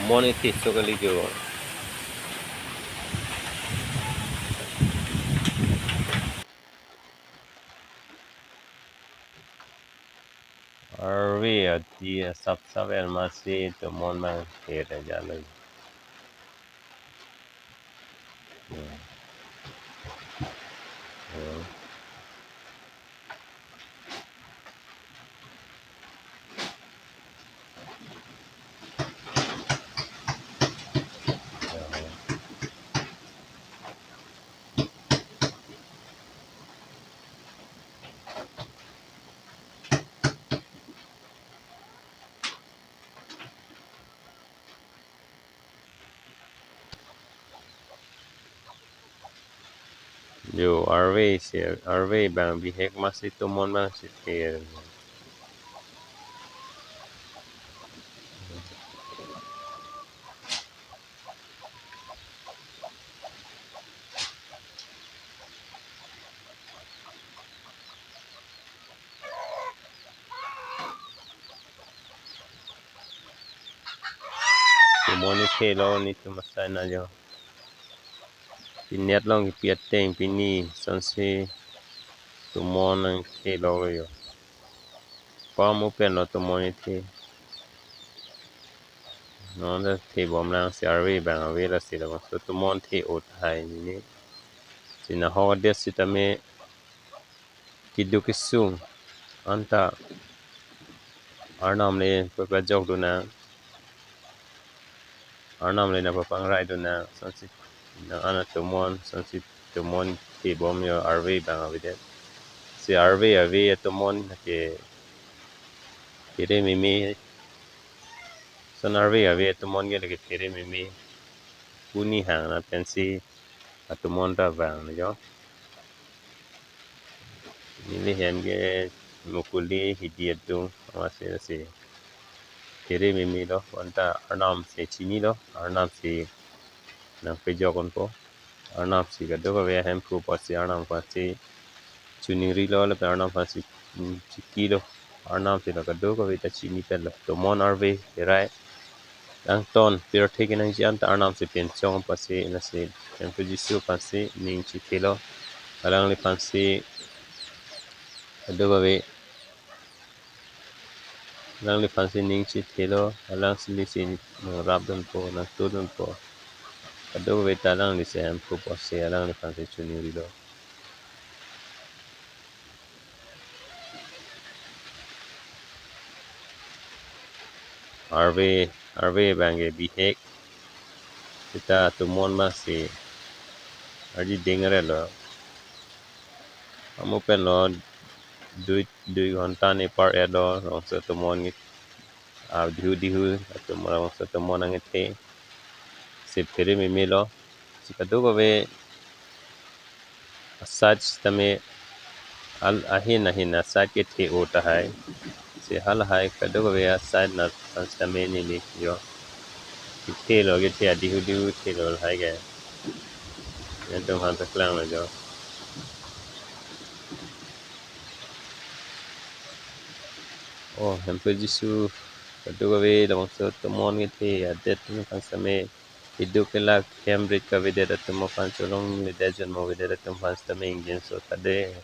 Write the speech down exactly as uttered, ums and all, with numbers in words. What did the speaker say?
Mon isi so kali jo. Arve ati asap sap el masi tomon mang kere jalo. Hmm. Hmm. Jo, arve si, arve bang bihek masi tomon bang si kere. Tomon ithelo, netum asai na jo. Pini atlong kipi ateng pini sonsi tomon nangthelo jo. Pamo pen lo tomon ithe. Non ta thebom lang si arve bang ave lasi labangso tomon the-o tahai neli. Si nahok adet sitame keduk kesung anta Arnam le pepajok dun nang, Arnam le nangpapangrai dun nang, sonsi nang ana tomon, sonsi tomon thebom jo arve bang avedet. Si arve ave atomon ke kere meme, son arve ave atomon ke lake kere meme. Puni hang na pensi atomon ta vang na jo. Neli hem ke mukuli hidi atum, amatsi si kere meme lo, bonta Arnam si chinilo, Arnam si nangpejok unpo, Arnam si kadokave ahemphu pusi Arnam aphansi choningrilo, lapen Arnam aphansi, mm, chikilo, Arnam si la kadokave ta chini pen lo. Tomon arve kerai angton pirthe kenangji anta Arnam si pinchong aphansi, lasi Hemphu Jisu aphansi ning chithelo. Alangliphansi kadokave, alangliphansi ning chithelo, alangli si nangrap dunpo, nangtun dunpo. Kadokave ta alangli si hemphu pusi alangliphansi choningrilo. Arve, arve bang ke bihek. Seta tomon masi arji ding arelo. Pamo pen lo dui, dui ghonta ni par-et lo, labangso tomon ke, ah, dihu dihu atum labangso tomon nangkethe. Si kere meme lo. Si kadokave aside sitame al ahin ahin aside kethe-o tahai. Si halahai kadokave aside na sitame neli jo kethelo, kethe adihu dihu thelo lahai ke. Netum aphan paklang lo jo. Oh, Hemphu Jisu, kadokave labangso tomon kethe adet atum aphan sitame, keduk kelak hem rit kavedet atum aphan, cholongledet jonmovedet atum aphan sitame ingjinso tha dei.